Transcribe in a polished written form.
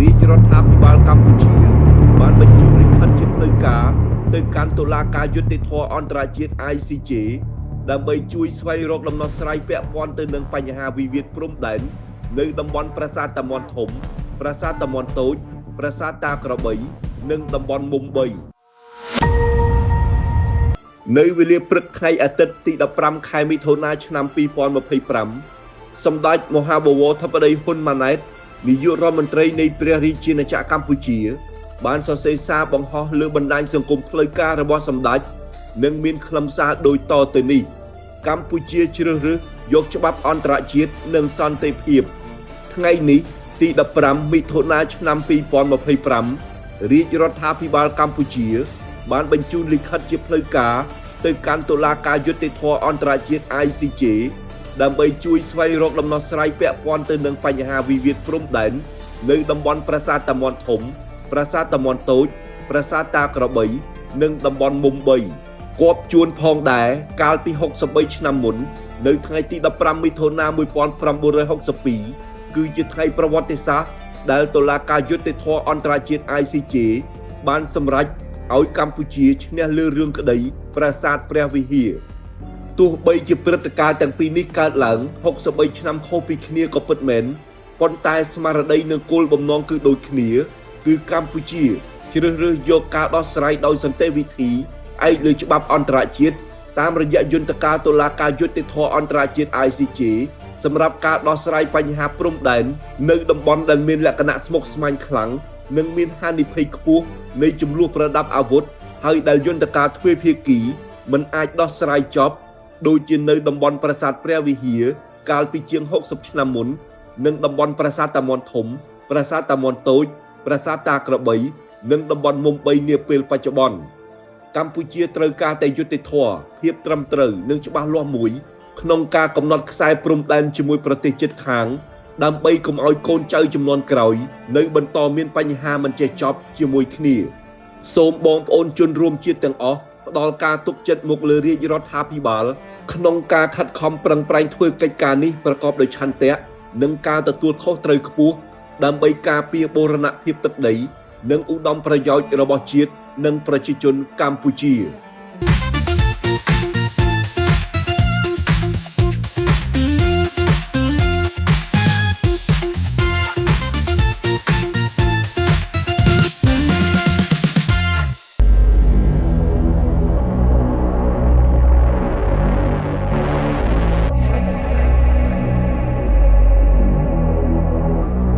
រាជរដ្ឋាភិបាលកម្ពុជា បានបញ្ជូនលិខិតជាផ្លូវការទៅកាន់តុលាការយុត្តិធម៌អន្តរជាតិ ICJ ដើម្បីជួយស្វែងរកដំណោះស្រាយពាក់ព័ន្ធទៅនឹងបញ្ហាវិវាទព្រំដែននៅតំបន់ប្រាសាទតាមាន់ធំ ប្រាសាទតាមាន់តូច ប្រាសាទតាក្របី និងតំបន់មុំ3នៅវេលាព្រឹកថ្ងៃអាទិត្យទី15ខែមិថុនាឆ្នាំ2025សម្ដេចមហាបវរធិបតីហ៊ុនម៉ាណែតនាយករដ្ឋមន្ត្រីនៃព្រះរាជាណាចក្រកម្ពុជា បានសរសេរសារបង្ហោះលើបណ្ដាញសង្គមផ្លូវការរបស់សម្ដេចនិងមានខ្លឹមសារដូចតទៅនេះកម្ពុជាជ្រើសរើសយកច្បាប់អន្តរជាតិនិងសន្តិភាព ថ្ងៃនេះទី15មិថុនាឆ្នាំ2025រាជរដ្ឋាភិបាលកម្ពុជា បានបញ្ជូនលិខិតជាផ្លូវការទៅកាន់តុលាការយុត្តិធម៌អន្តរជាតិ ICJ ដើម្បីជួយស្វែងរកដំណោះស្រាយពាក់ព័ន្ធទៅនឹងបញ្ហាវិវាទព្រំដែននៅតំបន់ប្រាសាទតាមាន់ធំ ប្រាសាទតាមាន់តូច ប្រាសាទតាក្របី និងតំបន់មុំ3គបជួនផងដែរកាលពី63ឆ្នាំមុន នៅថ្ងៃទី15មិថុនា1962គឺជាថ្ងៃប្រវត្តិសាស្ត្រដែលតុលាការយុត្តិធម៌អន្តរជាតិ ICJ បានសម្រេចឲ្យកម្ពុជាឈ្នះលើរឿងក្តីប្រាសាទព្រះវិហារទោះបីជាព្រឹត្តិការណ៍ទាំងពីរនេះកើតឡើង63ឆ្នាំខុសពីគ្នាក៏ពិតមែនប៉ុន្តែស្មារតីនិងគោលបំណងគឺដូចគ្នា គឺកម្ពុជាជ្រើសរើសយកការដោះស្រាយដោយសន្តិវិធីឯកលើច្បាប់អន្តរជាតិតាមរយៈយន្តការតុលាការយុត្តិធម៌អន្តរជាតិ ICJ សម្រាប់ការដោះស្រាយបញ្ហាព្រំដែននៅតំបន់ដែលមានលក្ខណៈស្មុគស្មាញខ្លាំងនិងមានហានិភ័យខ្ពស់នៃចំនួនប្រដាប់អាវុធហើយដែលយន្តការទ្វេភាគីមិនអាចដោះស្រាយចប់ដូចជានៅតំបន់ប្រាសាទព្រះវិហារកាលពីជាង60ឆ្នាំមុននិងតំបន់ប្រាសាទតាមាន់ធំ ប្រាសាទតាមាន់តូច ប្រាសាទតាក្របី និងតំបន់មុំ3នាពេលបច្ចុប្បន្នកម្ពុជាត្រូវការតែយុត្តិធម៌ភាពត្រឹមត្រូវនិងច្បាស់លាស់មួយ ក្នុងការកំណត់ខ្សែព្រំដែនជាមួយប្រទេសជិតខាង ដើម្បីកុំឲ្យកូនចៅជំនាន់ក្រោយ នៅបន្តមានបញ្ហាមិនចេះចប់ជាមួយគ្នា សូមបងប្អូនជនរួមជាតិទាំងអស់ផ្ដល់ការទុកចិត្តមកលើរាជរដ្ឋាភិបាល ក្នុងការខិតខំប្រឹងប្រែងធ្វើកិច្ចការនេះប្រកបដោយឆន្ទៈនិងការទទួលខុសត្រូវខ្ពស់ដើម្បីការពារបូរណភាពទឹកដី និងឧត្តមប្រយោជន៍របស់ជាតិនិងប្រជាជនកម្ពុជា។